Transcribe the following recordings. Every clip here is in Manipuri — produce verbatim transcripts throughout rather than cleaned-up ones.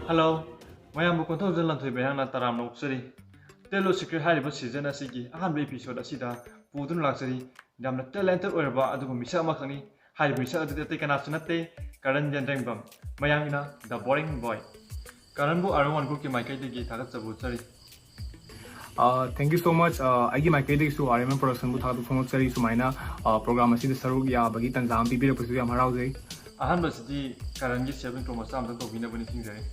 ꯍꯜꯂꯣ, ꯃꯌꯥꯝꯕꯨ ꯀꯣꯟꯊꯧꯖꯝ ꯂꯟꯊꯣꯏꯕ ꯑꯩꯍꯥꯛꯅ ꯇꯔꯥꯝꯅ ꯑꯣꯛꯆꯔꯤ꯫ ꯇꯦꯂꯣ ꯁꯤꯀ꯭ꯔꯦꯠ ꯍꯥꯏꯔꯤꯕ ꯁꯤꯖꯟ ꯑꯁꯤꯒꯤ ꯑꯍꯥꯟꯕ ꯏꯄꯤꯁꯣꯗ ꯑꯁꯤꯗ ꯄꯨꯗꯨꯅ ꯂꯥꯛꯆꯔꯤ꯫ ꯌꯥꯝꯅ ꯇꯦꯂꯦꯟꯇꯦꯠ ꯑꯣꯏꯔꯕ ꯑꯗꯨꯒ ꯃꯤꯁꯛ ꯑꯃꯈꯛꯅꯤ꯫ ꯍꯥꯏꯔꯤꯕ ꯃꯤꯁꯛ ꯑꯗꯨꯗꯤ ꯑꯇꯩ ꯀꯅꯥꯁꯨ ꯅꯠꯇꯦ, ꯀꯔꯟ ꯌꯦꯟꯗ꯭ꯔꯦꯡꯕꯝ, ꯃꯌꯥꯡꯒꯤꯅ The Boring Boy꯫ ꯀꯔꯟꯕꯨ ꯑꯥꯔ ꯋꯥꯟ ꯒ꯭ꯔꯨꯞꯀꯤ ꯃꯥꯏꯀꯩꯗꯒꯤ ꯊꯥꯒꯠꯆꯕ ꯎꯠꯆꯔꯤ꯫ Uh, thank you so much. Uh, ꯑꯩꯒꯤ ꯃꯥꯏꯀꯩꯗꯒꯤꯁꯨ ꯑꯥꯔ ꯑꯦꯝ ꯑꯦꯝ ꯄ꯭ꯔꯗꯛꯁꯟꯕꯨ ꯊꯥꯒꯠꯄ ꯐꯣꯡꯗꯣꯛꯆꯔꯤ꯫ ꯁꯨꯃꯥꯏꯅ ꯄ꯭ꯔꯣꯒ꯭ꯔꯥꯝ ꯑꯁꯤꯗ ꯁꯔꯨꯛ ꯌꯥꯕꯒꯤ ꯇꯟꯖꯥ ꯑꯃ ꯄꯤꯕꯤꯔꯛꯄꯁꯤꯁꯨ ꯌꯥꯝ ꯍꯔꯥꯎꯖꯩ꯫ ꯑꯍꯥꯟꯕꯁꯤꯗꯤ ꯀꯔꯟꯒꯤ ꯁꯦꯜꯐ ꯏꯟꯇ꯭ꯔꯣ ꯃꯆꯥ ꯑꯃꯇꯪ ꯇꯧꯕꯤꯅꯕ ꯅꯤꯡꯁꯤꯡꯖꯔꯤ꯫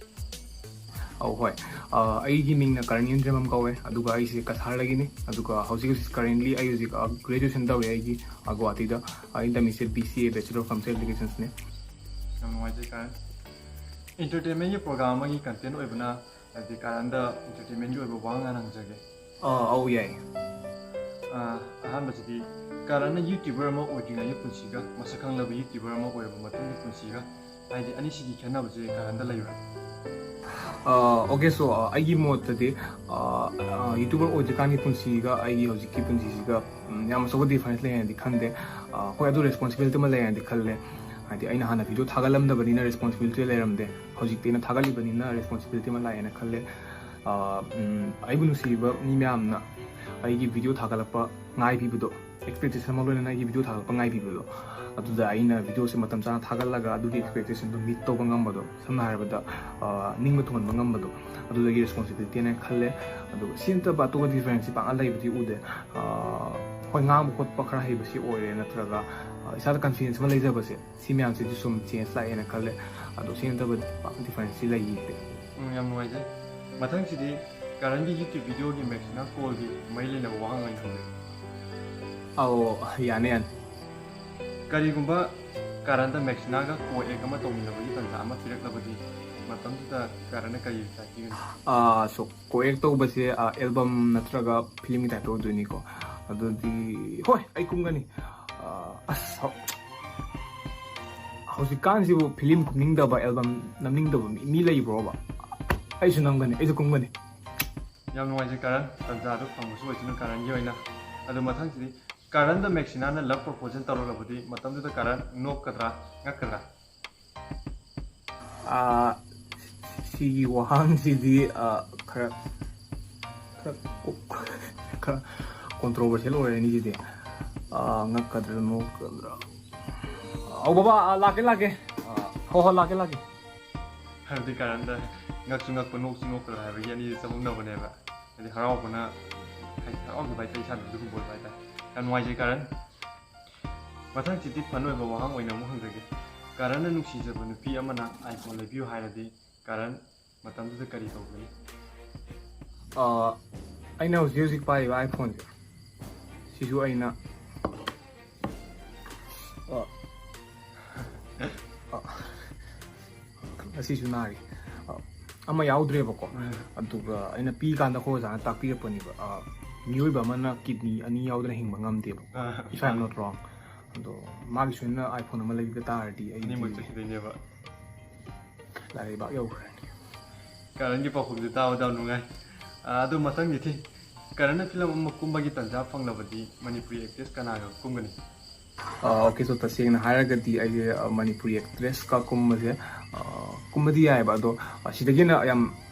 ꯑꯧ ꯍꯣꯏ꯫ ꯑ, ꯑꯩꯒꯤ ꯃꯤꯡꯅ ꯀꯔꯟ ꯌꯦꯟꯗ꯭ꯔꯦꯝꯕꯝ ꯀꯧꯋꯦ, ꯑꯗꯨꯒ ꯑꯩꯁꯦ ꯀꯁꯥꯔꯗꯒꯤꯅꯤ꯫ ꯑꯗꯨꯒ ꯍꯧꯖꯤꯛ ꯍꯧꯖꯤꯛ ꯀꯔꯦꯟꯂꯤ ꯑꯩ ꯍꯧꯖꯤꯛ ꯒ꯭ꯔꯦꯖꯨꯑꯦꯁꯟ ꯇꯧꯔꯤ ꯑꯩꯒꯤ, ꯑ, ꯒꯨꯋꯥꯍꯥꯇꯤꯗ꯫ ꯑꯩꯅ ꯇꯝꯃꯤꯁꯦ B C A, bachelor of commercial ꯑꯦꯄ꯭ꯂꯤꯀꯦꯁꯟꯁꯅꯦ꯫ ꯌꯥꯝ ꯅꯨꯡꯉꯥꯏꯖꯩ ꯀꯔꯟ꯫ ꯏꯟꯇꯔꯇꯦꯟꯃꯦꯟꯒꯤ ꯄ꯭ꯔꯣꯒ꯭ꯔꯥꯝ ꯑꯃꯒꯤ ꯀꯟꯇꯦꯟ ꯑꯣꯏꯕꯅ, ꯍꯥꯏꯗꯤ ꯀꯔꯟꯗ ꯏꯟꯇꯔꯇꯦꯟꯃꯦꯟꯒꯤ ꯑꯣꯏꯕ ꯋꯥꯍꯪ ꯍꯥꯟꯅ ꯍꯪꯖꯒꯦ꯫ ꯑ, ꯑꯧ, ꯌꯥꯏ꯫ ꯑ, ꯑꯍꯥꯟꯕꯁꯤꯗꯤ, ꯀꯔꯟꯅ ꯌꯨꯇ꯭ꯌꯨꯕꯔ ꯑꯃ ꯑꯣꯏꯗ꯭ꯔꯤꯉꯩꯒꯤ ꯄꯨꯟꯁꯤꯒ ꯃꯁꯛ ꯈꯪꯂꯕ ꯌꯨꯇ꯭ꯌꯨꯕꯔ ꯑꯃ ꯑꯣꯏꯔꯕ ꯃꯇꯨꯡꯒꯤ ꯄꯨꯟꯁꯤꯒ, ꯍꯥꯏꯗꯤ ꯑꯅꯤꯁꯤꯒꯤ ꯈꯦꯠꯅꯕꯁꯦ ꯀꯔꯟꯗ ꯂꯩꯕ꯭ꯔꯥ? ꯑꯣꯀꯦ, ꯁꯣ ꯑꯩꯒꯤ ꯃꯣꯠꯇꯗꯤ ꯌꯨꯇ꯭ꯌꯨꯕꯔ ꯑꯣꯏꯗ꯭ꯔꯤꯀꯥꯟꯒꯤ ꯄꯨꯟꯁꯤꯒ ꯑꯩꯒꯤ ꯍꯧꯖꯤꯛꯀꯤ ꯄꯨꯟꯁꯤꯁꯤꯒ ꯎꯝ, ꯌꯥꯝ ꯑꯆꯧꯕ ꯗꯤꯐ꯭ꯔꯦꯟꯁ ꯂꯩ ꯍꯥꯏꯅꯗꯤ ꯈꯟꯗꯦ꯫ ꯑ, ꯍꯣꯏ, ꯑꯗꯨ ꯔꯦꯁꯄꯣꯟꯁꯤꯕꯤꯂꯤꯇꯤ ꯑꯃ ꯂꯩ ꯍꯥꯏꯅꯗꯤ ꯈꯜꯂꯦ꯫ ꯍꯥꯏꯗꯤ ꯑꯩꯅ ꯍꯥꯟꯅ ꯚꯤꯗꯤꯑꯣ ꯊꯥꯒꯠꯂꯝꯗꯕꯅꯤꯅ ꯔꯦꯁꯄꯣꯟꯁꯤꯕꯤꯂꯤꯇꯤ ꯂꯩꯔꯝꯗꯦ꯫ ꯍꯧꯖꯤꯛꯇꯤ ꯑꯩꯅ ꯊꯥꯒꯠꯂꯤꯕꯅꯤꯅ ꯔꯦꯁꯄꯣꯟꯁꯤꯕꯤꯂꯤꯇꯤ ꯑꯃ ꯂꯥꯛꯑꯦꯅ ꯈꯜꯂꯦ꯫ ꯑ, ꯎꯝ, ꯑꯩꯕꯨ ꯅꯨꯡꯁꯤꯕ ꯃꯤ ꯃꯌꯥꯝꯅ ꯑꯩꯒꯤ ꯚꯤꯗꯤꯑꯣ ꯊꯥꯒꯠꯂꯛꯄ ꯉꯥꯏꯕꯤꯕꯗꯣ, ꯑꯦꯛꯁꯄꯦꯛꯇꯦꯁꯟ ꯑꯃ ꯂꯣꯏꯅꯅ ꯑꯩꯒꯤ ꯚꯤꯗꯤꯑꯣ ꯊꯥꯒꯠꯂꯛꯄ ꯉꯥꯏꯕꯤꯕꯗꯣ, ꯑꯗꯨꯗ ꯑꯩꯅ ꯚꯤꯗꯤꯑꯣꯁꯦ ꯃꯇꯝ ꯆꯥꯅ ꯊꯥꯒꯠꯂꯒ ꯑꯗꯨꯒꯤ ꯑꯦꯛꯁꯄꯦꯛꯇꯦꯁꯟꯗꯣ ꯃꯤꯠ ꯇꯧꯕ ꯉꯝꯕꯗꯣ, ꯁꯝꯅ ꯍꯥꯏꯔꯕꯗ, ꯑ, ꯅꯤꯡꯕ ꯊꯨꯡꯍꯟꯕ ꯉꯝꯕꯗꯣ, ꯑꯗꯨꯗꯒꯤ ꯔꯦꯁꯄꯣꯟꯁꯤꯕꯤꯂꯤꯇꯤꯅꯦ ꯈꯜꯂꯦ꯫ ꯑꯗꯨꯒ ꯁꯤ ꯅꯠꯇꯕ ꯑꯇꯣꯞꯄ ꯗꯤꯐ꯭ꯔꯦꯟꯁꯁꯤ ꯄꯥꯛꯅ ꯂꯩꯕꯗꯤ ꯎꯗꯦ꯫ ꯑ, ꯍꯣꯏ, ꯉꯥꯡꯕ ꯈꯣꯠꯄ ꯈꯔ ꯍꯩꯕꯁꯤ ꯑꯣꯏꯔꯦ, ꯅꯠꯇ꯭ꯔꯒ, ꯑ, ꯏꯁꯥꯗ ꯀꯟꯐꯤꯗꯦꯟꯁ ꯑꯃ ꯂꯩꯖꯕꯁꯦ, ꯁꯤ ꯃꯌꯥꯝꯁꯤꯗꯤ ꯁꯨꯝ ꯆꯦꯟꯖ ꯂꯥꯛꯑꯦꯅ ꯈꯜꯂꯦ꯫ ꯑꯗꯣ ꯁꯤ ꯅꯠꯇꯕ ꯄꯥꯛꯅ ꯗꯤꯐ꯭ꯔꯦꯟꯁꯁꯤ ꯂꯩꯇꯦ꯫ ꯎꯝ, ꯌꯥꯝ ꯅꯨꯡꯉꯥꯏꯖꯩ꯫ ꯃꯊꯪꯁꯤꯗꯤ ꯀꯔꯟꯒꯤ ꯌꯨꯇ꯭ꯌꯨꯕ ꯚꯤꯗꯤꯑꯣꯒꯤ ꯃꯦꯛꯁꯤꯅꯥ ꯀꯣꯜꯒꯤ ꯃꯔꯤ ꯂꯩꯅꯕ ꯋꯥꯍꯪ ꯑꯣꯏꯅ ꯍꯪꯖꯒꯦ꯫ ꯑꯧ, ꯌꯥꯅꯤ, ꯌꯥꯅꯤ꯫ ꯀꯔꯤꯒꯨꯝꯕ ꯀꯔꯟꯗ ꯃꯦꯛꯁꯤꯅꯥꯒ ꯀꯣ ꯑꯦꯛ ꯑꯃ ꯇꯧꯃꯤꯟꯅꯕꯒꯤ ꯇꯥꯟꯖꯥ ꯑꯃ ꯄꯤꯔꯛꯂꯕꯗꯤ, ꯃꯇꯝꯗꯨꯗ ꯀꯔꯟꯅ ꯀꯔꯤ ꯔꯤꯄ꯭ꯂꯥꯏ ꯄꯤꯒꯅꯤ? ꯑꯥ, so, ꯀꯣ ꯑꯦꯛ ꯇꯧꯕꯁꯦ, ꯑꯥ, ꯑꯦꯜꯕꯝ ꯅꯠꯇ꯭ꯔꯒ ꯐꯤꯂꯝꯒꯤ ꯇꯥꯏꯞꯇ ꯑꯣꯏꯗꯣꯏꯅꯤꯀꯣ꯫ ꯑꯗꯨꯗꯤ, ꯍꯣꯏ, ꯑꯩ ꯀꯨꯝꯒꯅꯤ꯫ ꯑꯥ, ꯑꯁ, ꯍꯧ-, ꯍꯧꯖꯤꯛꯀꯥꯟꯁꯤꯕꯨ ꯐꯤꯂꯝ ꯀꯨꯝꯅꯤꯡꯗꯕ, ꯑꯦꯜꯕꯝ ꯅꯝꯅꯤꯡꯗꯕ ꯃꯤ, ꯃꯤ ꯂꯩꯕ꯭ꯔꯣꯕ? ꯑꯩꯁꯨ ꯅꯝꯒꯅꯤ, ꯑꯩꯁꯨ ꯀꯨꯝꯒꯅꯤ꯫ ꯌꯥꯝ ꯅꯨꯡꯉꯥꯏꯖꯩ ꯀꯔꯟ, ꯇꯥꯟꯖꯥꯗꯨ ꯐꯪꯕꯁꯨ ꯑꯣꯏꯁꯅꯨ ꯀꯔꯟꯒꯤ ꯑꯣꯏꯅ꯫ ꯑꯗꯨ ꯃꯊꯪꯁꯤꯗꯤ, ꯀꯔꯟꯗ ꯃꯦꯛꯁꯤꯅꯥꯅ ꯂꯚ ꯄ꯭ꯔꯣꯄꯣꯖꯦꯜ ꯇꯧꯔꯛꯂꯕꯗꯤ, ꯃꯇꯝꯗꯨꯗ ꯀꯔꯟ ꯅꯣꯛꯀꯗ꯭ꯔꯥ, ꯉꯛꯀꯗ꯭ꯔꯥ? ꯑꯥ, ꯁꯤ, ꯁꯤ, ꯁꯤꯒꯤ ꯋꯥꯍꯪꯁꯤꯗꯤ, ꯑ, ꯈꯔ, ꯈꯔ, ꯈꯔ controversial ꯑꯣꯏꯔꯅꯤ ꯁꯤꯗꯤ꯫ ꯑ, ꯉꯛꯀꯗ꯭ꯔꯥ ꯅꯣꯛꯀꯗ꯭ꯔꯥ? ꯑꯧ ꯕꯕꯥ, ꯑ, ꯂꯥꯛꯀꯦ, ꯂꯥꯛꯀꯦ꯫ ꯑ, ꯍꯣ, ꯍꯣ, ꯂꯥꯛꯀꯦ, ꯂꯥꯛꯀꯦ꯫ ꯍꯥꯏꯕꯗꯤ ꯀꯔꯟꯗ ꯉꯛꯁꯨ ꯉꯛꯄ, ꯅꯣꯛꯁꯨ ꯅꯣꯛꯇ꯭ꯔꯥ ꯍꯥꯏꯕꯒꯤ ꯑꯅꯤꯁꯦ ꯆꯃꯝꯅꯕꯅꯦꯕ꯫ ꯍꯥꯏꯗꯤ ꯍꯔꯥꯎꯕꯅ, ꯍꯥꯏꯗꯤ ꯍꯔꯥꯎꯈꯤꯕ ꯍꯥꯏꯇꯥꯔꯦ, ꯏꯁꯥꯗ ꯑꯗꯨꯒꯨꯝꯕ ꯑꯣꯏꯕ ꯍꯥꯏꯇꯥꯔꯦ꯫ ꯌꯥꯝ ꯅꯨꯡꯉꯥꯏꯖꯩ ꯀꯔꯟ꯫ ꯃꯊꯪꯁꯤꯗꯤ fun ꯑꯣꯏꯕ ꯋꯥꯍꯪ ꯑꯣꯏꯅ ꯑꯃꯨꯛ ꯍꯪꯖꯒꯦ꯫ ꯀꯔꯟꯅ ꯅꯨꯡꯁꯤꯖꯕ ꯅꯨꯄꯤ ꯑꯃꯅ iPhone ꯂꯩꯕꯤꯌꯨ ꯍꯥꯏꯔꯗꯤ ꯀꯔꯟ ꯃꯇꯝꯗꯨꯗ ꯀꯔꯤ ꯇꯧꯒꯅꯤ? ꯑ, ꯑꯩꯅ ꯍꯧꯖꯤꯛ ꯍꯧꯖꯤꯛ ꯄꯥꯏꯔꯤꯕ iPhoneꯁꯦ, ꯁꯤꯁꯨ ꯑꯩꯅ, ꯑ, ꯑ, ꯑꯁꯤꯁꯨ ꯅꯥꯔꯤ꯫ ꯑ, ꯑꯃ ꯌꯥꯎꯗ꯭ꯔꯦꯕꯀꯣ꯫ ꯎꯝ꯫ ꯑꯗꯨꯒ ꯑꯩꯅ ꯄꯤꯀꯥꯟꯗ ꯑꯩꯈꯣꯏ ꯑꯣꯖꯥꯅ ꯇꯥꯛꯄꯤꯔꯛꯄꯅꯦꯕ, ꯑ, ꯃꯤꯑꯣꯏꯕ ꯑꯃꯅ kidney ꯑꯅꯤ ꯌꯥꯎꯗꯅ ꯍꯤꯡꯕ ꯉꯝꯗꯦꯕ, ꯑ, if I'm not wrong꯫ ꯑꯗꯣ ꯃꯥꯒꯤꯁꯨ ꯑꯩꯅ iPhone ꯑꯃ ꯂꯩꯕ ꯇꯥꯔꯗꯤ ꯑꯩꯗꯤ ꯑꯅꯤꯃꯛ ꯆꯠꯈꯤꯗꯣꯏꯅꯦꯕ꯫ ꯂꯥꯏꯔꯩꯕꯥꯛ ꯌꯧꯈ꯭ꯔꯅꯤ꯫ ꯀꯔꯟꯒꯤ ꯄꯥꯎꯈꯨꯝꯁꯦ ꯇꯥꯕꯗ ꯌꯥꯝ ꯅꯨꯡꯉꯥꯏ꯫ ꯑ, ꯑꯗꯨ ꯃꯊꯪꯒꯤꯗꯤ, ꯀꯔꯟꯅ film ꯑꯃ ꯀꯨꯝꯕꯒꯤ ꯇꯟꯖꯥ ꯐꯪꯂꯕꯗꯤ ꯃꯅꯤꯄꯨꯔꯤ actress ꯀꯅꯥꯒ ꯀꯨꯝꯒꯅꯤ? ꯑ, okay, so ꯇꯁꯦꯡꯅ ꯍꯥꯏꯔꯒꯗꯤ ꯑꯩꯁꯦ, ꯑ, ꯃꯅꯤꯄꯨꯔꯤ actressꯀ ꯀꯨꯝꯕꯁꯦ, ꯑ, ꯀꯨꯝꯕꯗꯤ ꯌꯥꯏꯑꯕ, ꯑꯗꯣ, ꯑ, ꯁꯤꯗꯒꯤ ꯍꯦꯟꯅ ꯌꯥꯝ,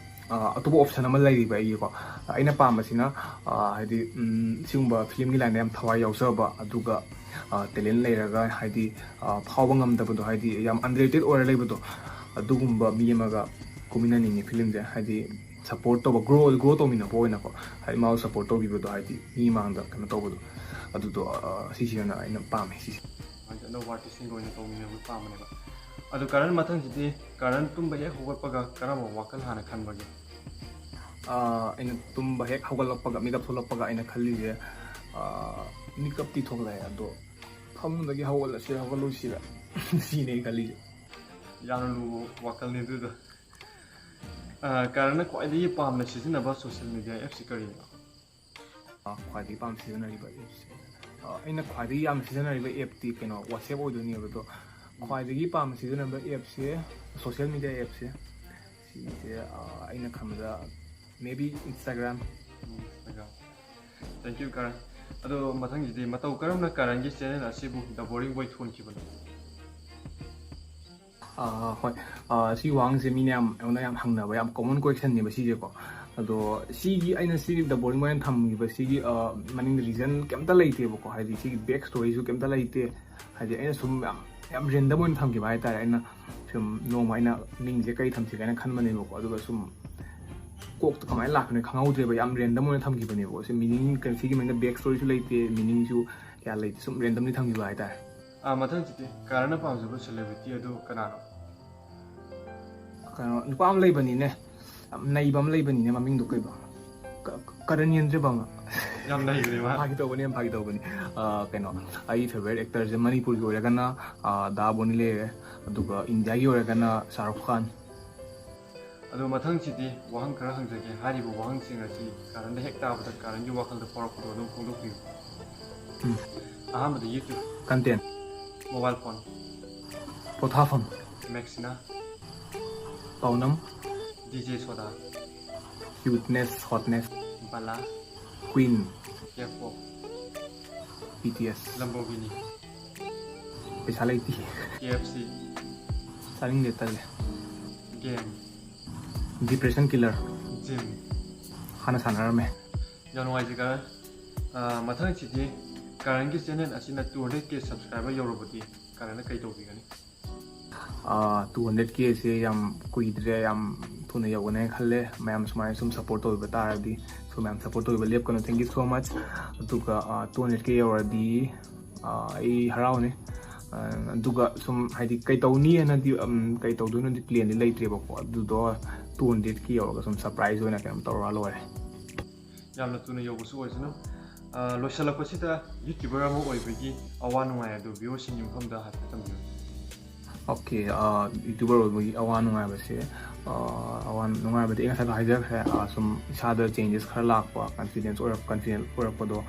ꯑ, ꯑꯇꯣꯞꯄ option ꯑꯃ ꯂꯩꯔꯤꯕ ꯑꯩꯒꯤꯀꯣ꯫ ꯑꯩꯅ ꯄꯥꯝꯕꯁꯤꯅ, ꯑ, ꯍꯥꯏꯗꯤ, ꯎꯝ, ꯁꯤꯒꯨꯝꯕ filmꯒꯤ lineꯗ ꯌꯥꯝ ꯊꯋꯥꯏ ꯌꯥꯎꯖꯕ, ꯑꯗꯨꯒ, ꯑ, talent ꯂꯩꯔꯒ, ꯍꯥꯏꯗꯤ, ꯑ, ꯐꯥꯎꯕ ꯉꯝꯗꯕꯗꯣ, ꯍꯥꯏꯗꯤ ꯌꯥꯝ underrated ꯑꯣꯏꯔ ꯂꯩꯕꯗꯣ, ꯑꯗꯨꯒꯨꯝꯕ ꯃꯤ ꯑꯃꯒ ꯀꯨꯝꯃꯤꯟꯅꯅꯤꯡꯉꯤ filmꯁꯦ, ꯍꯥꯏꯗꯤ support ꯇꯧꯕ, grow, grow ꯇꯧꯃꯤꯟꯅꯕ ꯑꯣꯏꯅꯀꯣ, ꯍꯥꯏꯗꯤ ꯃꯥꯕꯨ support ꯇꯧꯕꯤꯕꯗꯣ, ꯍꯥꯏꯗꯤ ꯃꯤ ꯃꯥꯡꯗ ꯀꯩꯅꯣ ꯇꯧꯕꯗꯣ, ꯑꯗꯨꯗꯣ, ꯑ, ꯁꯤꯁꯤꯅ ꯑꯩꯅ ꯄꯥꯝꯃꯦ ꯁꯤꯁꯦ꯫ ꯍꯥꯏꯗꯤ ꯑꯅꯧꯕ artistꯁꯤꯡꯒ ꯑꯣꯏꯅ ꯇꯧꯃꯤꯟꯅꯕ ꯄꯥꯝꯕꯅꯦꯕ꯫ ꯑꯗꯣ ꯀꯔꯟ, ꯃꯊꯪꯁꯤꯗꯤ ꯀꯔꯟ ꯇꯨꯝꯕ ꯍꯦꯛ ꯍꯧꯒꯠꯄꯒ ꯀꯔꯝꯕ ꯋꯥꯈꯜ ꯍꯥꯟꯅ ꯈꯟꯕꯒꯦ? ꯑ, ꯑꯩꯅ ꯇꯨꯝꯕ ꯍꯦꯛ ꯍꯧꯒꯠꯂꯛꯄꯒ, ꯃꯤꯀꯞ ꯊꯣꯛꯂꯛꯄꯒ ꯑꯩꯅ ꯈꯜꯂꯤꯁꯦ, ꯑ, ꯃꯤꯀꯞꯇꯤ ꯊꯣꯛꯂꯛꯑꯦ, ꯑꯗꯣ ꯐꯃꯨꯡꯗꯒꯤ ꯍꯧꯒꯠꯂꯁꯤꯔ ꯍꯧꯒꯠꯂꯣꯏꯁꯤꯔ? ꯁꯤꯅꯦ ꯑꯩ ꯈꯜꯂꯤꯁꯦ꯫ ꯌꯥꯝꯅ ꯂꯨꯕ ꯋꯥꯈꯜꯅꯤ ꯑꯗꯨꯗꯣ꯫ ꯑ, ꯀꯔꯟꯅ ꯈ꯭ꯋꯥꯏꯗꯒꯤ ꯄꯥꯝꯅ ꯁꯤꯖꯤꯟꯅꯕ social media appꯁꯤ ꯀꯔꯤꯅꯣ? ꯑ, ꯈ꯭ꯋꯥꯏꯗꯒꯤ ꯄꯥꯝꯅ ꯁꯤꯖꯤꯟꯅꯔꯤꯕ appꯁꯦ, ꯑ, ꯑꯩꯅ ꯈ꯭ꯋꯥꯏꯗꯒꯤ ꯌꯥꯝꯅ ꯁꯤꯖꯤꯟꯅꯔꯤꯕ appꯇꯤ ꯀꯩꯅꯣ, WhatsApp ꯑꯣꯏꯗꯣꯏꯅꯦꯕ꯫ ꯑꯗꯣ ꯎꯝ꯫ ꯈ꯭ꯋꯥꯏꯗꯒꯤ ꯄꯥꯝꯅ ꯁꯤꯖꯤꯟꯅꯕ appꯁꯦ, social media appꯁꯦ, ꯁꯤꯁꯦ, ꯑ, ꯑꯩꯅ ꯈꯟꯕꯗ maybe Instagram꯫ Um, Instagram꯫ Thank you, ꯀꯔꯟ꯫ ꯑꯗꯣ ꯃꯊꯪꯒꯤꯗꯤ, ꯃꯇꯧ ꯀꯔꯝꯅ ꯀꯔꯟꯒꯤ channel ꯑꯁꯤꯕꯨ The Boring Boy ꯊꯣꯟꯈꯤꯕꯅꯣ? ꯑꯥ, ꯍꯣꯏ꯫ ꯑꯥ, ꯁꯤ ꯋꯥꯍꯪꯁꯦ ꯃꯤꯅ ꯌꯥꯝ, ꯑꯩꯉꯣꯟꯗ ꯌꯥꯝ ꯍꯪꯅꯕ ꯌꯥꯝ common questionꯅꯦꯕ ꯁꯤꯁꯦꯀꯣ꯫ ꯑꯗꯣ ꯁꯤꯒꯤ, ꯑꯩꯅ ꯁꯤ The Boring Boyꯅ ꯊꯝꯈꯤꯕ ꯁꯤꯒꯤ, ꯑꯥ, ꯃꯅꯤꯡꯗ reason ꯀꯩꯝꯇ ꯂꯩꯇꯦꯕꯀꯣ꯫ ꯍꯥꯏꯗꯤ ꯁꯤꯒꯤ back storyꯁꯨ ꯀꯩꯝꯇ ꯂꯩꯇꯦ꯫ ꯍꯥꯏꯗꯤ ꯑꯩꯅ ꯁꯨꯝ ꯌꯥꯝ, ꯌꯥꯝ random ꯑꯣꯏꯅ ꯊꯝꯈꯤꯕ ꯍꯥꯏꯇꯥꯔꯦ꯫ ꯑꯩꯅ ꯁꯨꯝ ꯅꯣꯡꯃ ꯑꯩꯅ ꯃꯤꯡꯁꯦ ꯀꯩ ꯊꯝꯁꯤꯒꯦꯅ ꯈꯟꯕꯅꯦꯕꯀꯣ꯫ ꯑꯗꯨꯒ ꯁꯨꯝ ꯀꯣꯛꯇ ꯀꯃꯥꯏꯅ ꯂꯥꯛꯄꯅꯣ ꯈꯪꯍꯧꯗ꯭ꯔꯦꯕ꯫ ꯌꯥꯝ random ꯑꯣꯏꯅ ꯊꯝꯈꯤꯕꯅꯦꯕꯀꯣ꯫ ꯁꯤ meaning, ꯁꯤꯒꯤ ꯃꯅꯤꯡꯗ back storyꯁꯨ ꯂꯩꯇꯦ, meaningꯁꯨ ꯀꯌꯥ ꯂꯩꯇꯦ, ꯁꯨꯝ randomly ꯊꯝꯈꯤꯕ ꯍꯥꯏꯇꯥꯔꯦ꯫ ꯑꯥ, ꯃꯊꯪꯁꯤꯗꯤ ꯀꯥꯔꯟꯅ ꯄꯥꯝꯖꯕ celebrity ꯑꯗꯨ ꯀꯅꯥꯅꯣ? ꯀꯩꯅꯣ, ꯅꯨꯄꯥ ꯑꯃ ꯂꯩꯕꯅꯤꯅꯦ, ꯌꯥꯝ ꯅꯩꯕ ꯑꯃ ꯂꯩꯕꯅꯤꯅꯦ, ꯃꯃꯤꯡꯗꯣ ꯀꯩꯕ? ꯀ-, ꯀꯔꯟ ꯌꯦꯟꯗ꯭ꯔꯤꯕ ꯑꯃ꯫ ꯌꯥꯝ ꯅꯩꯕꯅꯦ ꯃꯥ꯫ ꯐꯥꯒꯤ ꯇꯧꯕꯅꯦ, ꯌꯥꯝ ꯐꯥꯒꯤ ꯇꯧꯕꯅꯦ꯫ ꯑꯥ, ꯀꯩꯅꯣ, ꯑꯩꯒꯤ favourite actorꯁꯦ ꯃꯅꯤꯄꯨꯔꯒꯤ ꯑꯣꯏꯔꯒꯅ, ꯑꯥ, ꯗꯥ ꯕꯣꯅꯤ ꯂꯩꯔꯦ, ꯑꯗꯨꯒ ꯏꯟꯗꯤꯌꯥꯒꯤ ꯑꯣꯏꯔꯒꯅ ꯁꯥꯍꯔꯨꯈ ꯈꯥꯟ꯫ ꯑꯗꯣ ꯃꯊꯪꯁꯤꯗꯤ ꯋꯥꯍꯪ ꯈꯔ ꯍꯪꯖꯒꯦ꯫ ꯍꯥꯏꯔꯤꯕ ꯋꯥꯍꯪꯁꯤꯡ ꯑꯁꯤ ꯀꯥꯔꯟꯗ ꯍꯦꯛ ꯇꯥꯕꯗ ꯀꯥꯔꯟꯒꯤ ꯋꯥꯈꯜꯗ ꯐꯥꯎꯔꯛꯄꯗꯣ ꯑꯗꯨꯝ ꯐꯣꯡꯗꯣꯛꯄꯤꯌꯨ꯫ ꯎꯝ꯫ ꯑꯍꯥꯟꯕꯗ YouTube꯫ Content꯫ Mobile phone꯫ ꯄꯣꯊꯥꯐꯝ꯫ Maxina꯫ ꯄꯥꯎꯅꯝ꯫ DJ Soda꯫ Cuteness, hotness꯫ Bala꯫ Queen꯫ K-pop꯫ BTS꯫ Lamborghini꯫ ꯄꯩꯁꯥ ꯂꯩꯇꯦ꯫ KFC꯫ ꯆꯥꯅꯤꯡꯗꯦ, ꯇꯜꯂꯦ꯫ Game꯫ Depression killer꯫ Gym꯫ ꯍꯥꯟꯅ ꯁꯥꯟꯅꯔꯝꯃꯦ꯫ ꯌꯥꯝ ꯅꯨꯡꯉꯥꯏꯖꯩ ꯀꯥꯔꯟ꯫ ꯑꯥ, ꯃꯊꯪꯁꯤꯗꯤ ꯀꯥꯔꯟꯒꯤ channel ꯑꯁꯤꯅ two hundred K subscriber ꯌꯧꯔꯕꯗꯤ ꯀꯥꯔꯟꯅ ꯀꯩ ꯇꯧꯕꯤꯒꯅꯤ? ꯑꯥ, two hundred K ꯁꯦ ꯌꯥꯝ ꯀꯨꯏꯗ꯭ꯔꯦ, ꯌꯥꯝ ꯊꯨꯅ ꯌꯧꯒꯅꯦꯅ ꯈꯜꯂꯦ꯫ ꯃꯌꯥꯝ ꯁꯨꯃꯥꯏꯅ ꯁꯨꯝ support ꯇꯧꯕꯤꯕ ꯇꯥꯔꯗꯤ, ꯁꯨꯝ ꯃꯌꯥꯝ support ꯇꯧꯕꯤꯕ ꯂꯦꯞꯀꯅꯨ꯫ Thank you so much꯫ ꯑꯗꯨꯒ, ꯑꯥ, two hundred K ꯌꯧꯔꯗꯤ, ꯑꯥ, ꯑꯩ ꯍꯔꯥꯎꯅꯤ꯫ ꯑꯥ, ꯑꯗꯨꯒ ꯁꯨꯝ ꯍꯥꯏꯗꯤ ꯀꯩ ꯇꯧꯅꯤ ꯍꯥꯏꯅꯗꯤ, ꯎꯝ, ꯀꯩ ꯇꯧꯗꯣꯏꯅꯣꯗꯤ plan ꯗꯤ ꯂꯩꯇ꯭ꯔꯦꯕꯀꯣ꯫ ꯑꯗꯨꯗꯣ two hundred K ꯌꯧꯔꯒ ꯁꯨꯝ surprise ꯑꯣꯏꯅ ꯀꯩꯅꯣꯝ ꯇꯧꯔ ꯂꯣꯏꯔꯦ꯫ ꯌꯥꯝꯅ ꯊꯨꯅ ꯌꯧꯕꯁꯨ ꯑꯣꯏꯁꯅꯨ꯫ ꯑꯥ, ꯂꯣꯏꯁꯤꯜꯂꯛꯄꯁꯤꯗ YouTuber ꯑꯃ ꯑꯣꯏꯕꯒꯤ ꯑꯋꯥ ꯅꯨꯡꯉꯥꯏ ꯑꯗꯨ viewer ꯁꯤꯡꯒꯤ ꯃꯐꯝꯗ ꯍꯥꯏꯐꯦꯠ ꯊꯝꯕꯤꯌꯨ꯫ Okay, ꯑꯥ, YouTuber ꯑꯣꯏꯕꯒꯤ ꯑꯋꯥ ꯅꯨꯡꯉꯥꯏꯕꯁꯦ, ꯑꯥ, ꯑꯋꯥ ꯅꯨꯡꯉꯥꯏꯕꯗꯤ ꯑꯩ ꯉꯁꯥꯏꯗ ꯍꯥꯏꯖꯈ꯭ꯔꯦ꯫ ꯑꯥ, ꯁꯨꯝ ꯏꯁꯥꯗ changes ꯈꯔ ꯂꯥꯛꯄ, confidence ꯑꯣꯏꯔꯛ-, confident ꯑꯣꯏꯔꯛꯄꯗꯣ,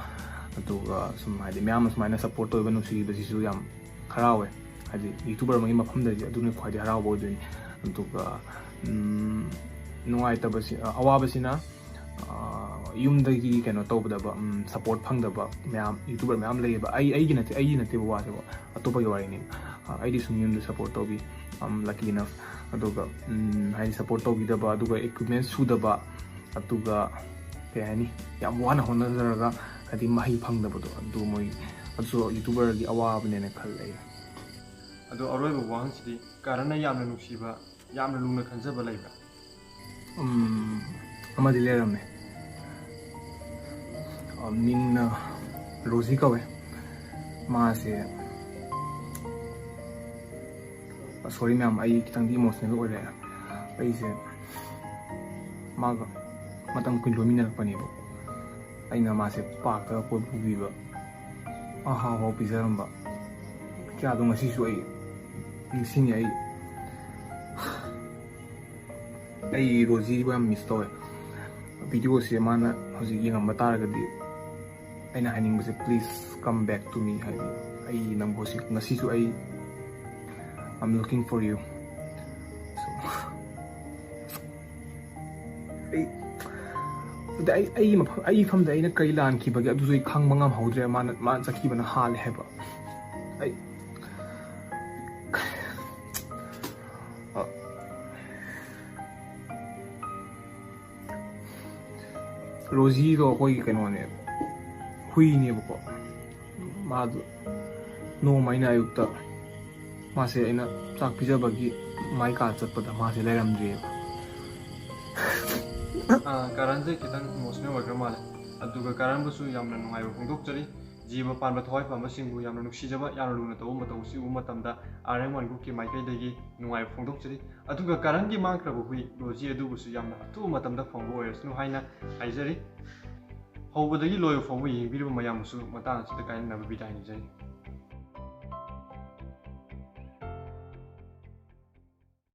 ꯑꯗꯨꯒ ꯁꯨꯝ ꯍꯥꯏꯗꯤ ꯃꯌꯥꯝꯅ ꯁꯨꯃꯥꯏꯅ support ꯇꯧꯕꯤꯕ, ꯅꯨꯡꯁꯤꯕꯤꯕꯁꯤꯁꯨ ꯌꯥꯝ ꯍꯔꯥꯎꯋꯦ꯫ ꯍꯥꯏꯗꯤ YouTuber ꯑꯃꯒꯤ ꯃꯐꯝꯗꯗꯤ ꯑꯗꯨꯅ ꯈ꯭ꯋꯥꯏꯗꯩ ꯍꯔꯥꯎꯕ ꯑꯣꯏꯗꯣꯏꯅꯤ꯫ ꯑꯗꯨꯒ, ꯎꯝ, ꯅꯨꯡꯉꯥꯏꯇꯕꯁꯤ, ꯑ, ꯑꯋꯥꯕꯁꯤꯅ, ꯑ, ꯌꯨꯝꯗꯒꯤ ꯀꯩꯅꯣ ꯇꯧꯗꯕ, ꯎꯝ, support ꯐꯪꯗꯕ ꯃꯌꯥꯝ, YouTuber ꯃꯌꯥꯝ ꯂꯩꯌꯦꯕ꯫ ꯑꯩ, ꯑꯩꯒꯤ ꯅꯠꯇꯦ, ꯑꯩꯒꯤ ꯅꯠꯇꯦꯕ ꯋꯥꯁꯦꯕ, ꯑꯇꯣꯞꯄꯒꯤ ꯋꯥꯔꯤꯅꯤ꯫ ꯑꯩꯗꯤ ꯁꯨꯝ ꯌꯨꯝꯗ ꯁꯞꯄꯣꯔꯠ ꯇꯧꯕꯤ, ꯂꯛꯀꯤ ꯏꯅꯐ꯫ ꯑꯗꯨꯒ ꯎꯝ, ꯍꯥꯏꯗꯤ ꯁꯞꯄꯣꯔꯠ ꯇꯧꯕꯤꯗꯕ, ꯑꯗꯨꯒ ꯏꯀ꯭ꯋꯤꯞꯃꯦꯟ ꯁꯨꯗꯕ, ꯑꯗꯨꯒ ꯀꯩ ꯍꯥꯏꯅꯤ, ꯌꯥꯝ ꯋꯥꯅ ꯍꯣꯠꯅꯖꯔꯒ ꯍꯥꯏꯗꯤ ꯃꯍꯩ ꯐꯪꯗꯕꯗꯣ, ꯑꯗꯨ ꯃꯣꯏ, ꯑꯗꯨꯁꯨ ꯌꯨꯇ꯭ꯌꯨꯕꯔꯒꯤ ꯑꯋꯥꯕꯅꯦꯅ ꯈꯜꯂꯦ ꯑꯩ꯫ ꯑꯗꯣ ꯑꯔꯣꯏꯕ ꯋꯥꯍꯪꯁꯤꯗꯤ, ꯀꯔꯟꯅ ꯌꯥꯝꯅ ꯅꯨꯡꯁꯤꯕ, ꯌꯥꯝꯅ ꯂꯨꯅ ꯈꯟꯖꯕ ꯂꯩꯕ꯭ꯔꯥ? ꯎꯝ, ꯑꯃꯗꯤ ꯂꯩꯔꯝꯃꯦ꯫ ꯑ, ꯃꯤꯡꯅ ꯔꯣꯖꯤ ꯀꯧꯋꯦ꯫ ꯃꯥꯁꯦ, ꯁꯣꯔꯤ ꯃꯌꯥꯝ, ꯑꯩ ꯈꯤꯇꯪꯗꯤ ꯏꯃꯣꯁꯅꯦꯜ ꯑꯣꯏꯔꯦ꯫ ꯑꯩꯁꯦ ꯃꯥꯒ ꯃꯇꯝ ꯀꯨꯏꯅ ꯂꯣꯏꯃꯤꯟꯅꯔꯛꯄꯅꯦꯕ꯫ ꯑꯩꯅ ꯃꯥꯁꯦ ꯄꯥꯔꯛꯇꯒ ꯀꯣꯏꯕ ꯄꯨꯕꯤꯕ, ꯑꯍꯥꯎ ꯑꯍꯥꯎ ꯄꯤꯖꯔꯝꯕ ꯀꯌꯥꯗꯣ ꯉꯁꯤꯁꯨ ꯑꯩ ꯅꯤꯡꯁꯤꯡꯉꯤ꯫ ꯑꯩ, ꯑꯩ ꯔꯣꯖꯤꯕꯨ ꯌꯥꯝ ꯃꯤꯁ ꯇꯧꯋꯦ꯫ ꯚꯤꯗꯤꯑꯣꯁꯦ ꯃꯥꯅ ꯍꯧꯖꯤꯛ ꯌꯦꯡꯉꯝꯕ ꯇꯥꯔꯒꯗꯤ, ꯑꯩꯅ ꯍꯥꯏꯅꯤꯡꯕꯁꯦ, please come back to me, ꯍꯥꯏꯗꯤ ꯑꯩ ꯅꯪꯕꯨ ꯍꯧꯖꯤꯛ, ꯉꯁꯤꯁꯨ ꯑꯩ, I'm looking for you꯫ So, ꯑꯩ, ꯑꯗ ꯑꯩ, ꯑꯩꯒꯤ ꯃꯐꯝ, ꯑꯩꯒꯤ ꯃꯐꯝꯗ ꯑꯩꯅ ꯀꯔꯤ ꯂꯥꯟꯈꯤꯕꯒꯦ, ꯑꯗꯨꯁꯨ ꯑꯩ ꯈꯪꯕ ꯉꯝꯍꯧꯗ꯭ꯔꯦ꯫ ꯃꯥꯅ, ꯃꯥꯅ ꯆꯠꯈꯤꯕꯅ ꯍꯥꯜꯂꯦ ꯍꯥꯏꯕ꯫ ꯑꯩ, ꯑ, ꯔꯣꯖꯤꯗꯣ ꯑꯩꯈꯣꯏꯒꯤ ꯀꯩꯅꯣꯅꯦꯕ, ꯍꯨꯏꯅꯦꯕꯀꯣ꯫ ꯃꯥꯗꯣ ꯅꯣꯡꯃ ꯑꯩꯅ ꯑꯌꯨꯛꯇ ꯃꯥꯁꯦ ꯑꯩꯅ ꯆꯥꯛ ꯄꯤꯖꯕꯒꯤ ꯃꯥꯏ ꯀꯥ ꯆꯠꯄꯗ ꯃꯥꯁꯦ ꯂꯩꯔꯝꯗ꯭ꯔꯦꯕ꯫ ꯑꯥ, ꯀꯔꯟꯁꯦ ꯈꯤꯇꯪ ꯏꯃꯣꯁꯅꯦꯜ ꯑꯣꯏꯈ꯭ꯔ ꯃꯥꯜꯂꯦ꯫ ꯑꯗꯨꯒ ꯀꯔꯟꯕꯨꯁꯨ ꯌꯥꯝꯅ ꯅꯨꯡꯉꯥꯏꯕ ꯐꯣꯡꯗꯣꯛꯆꯔꯤ꯫ ꯖꯤꯕ ꯄꯥꯟꯕ ꯊꯋꯥꯏ ꯄꯥꯟꯕꯁꯤꯡꯕꯨ ꯌꯥꯝꯅ ꯅꯨꯡꯁꯤꯖꯕ, ꯌꯥꯝꯅ ꯂꯨꯅ ꯇꯧꯕ ꯃꯇꯧ ꯑꯁꯤ ꯎꯕ ꯃꯇꯝꯗ ꯑꯥꯔ ꯑꯦꯝ ꯋꯥꯟ ꯒ꯭ꯔꯨꯞꯀꯤ ꯃꯥꯏꯀꯩꯗꯒꯤ ꯅꯨꯡꯉꯥꯏꯕ ꯐꯣꯡꯗꯣꯛꯆꯔꯤ꯫ ꯑꯗꯨꯒ ꯀꯔꯟꯒꯤ ꯃꯥꯡꯈ꯭ꯔꯕ ꯍꯨꯏ ꯔꯣꯖꯤ ꯑꯗꯨꯕꯨꯁꯨ ꯌꯥꯝꯅ ꯑꯊꯨꯕ ꯃꯇꯝꯗ ꯐꯪꯕ ꯑꯣꯏꯔꯁꯅꯨ ꯍꯥꯏꯅ ꯍꯥꯏꯖꯔꯤ꯫ ꯍꯧꯕꯗꯒꯤ ꯂꯣꯏꯕ ꯐꯥꯎꯕ ꯌꯦꯡꯕꯤꯔꯤꯕ ꯃꯌꯥꯝꯕꯨꯁꯨ ꯃꯇꯥꯡ ꯑꯁꯤꯗ ꯀꯥꯏꯅꯅꯕ ꯕꯤꯗꯥꯏ ꯅꯤꯖꯔꯤ꯫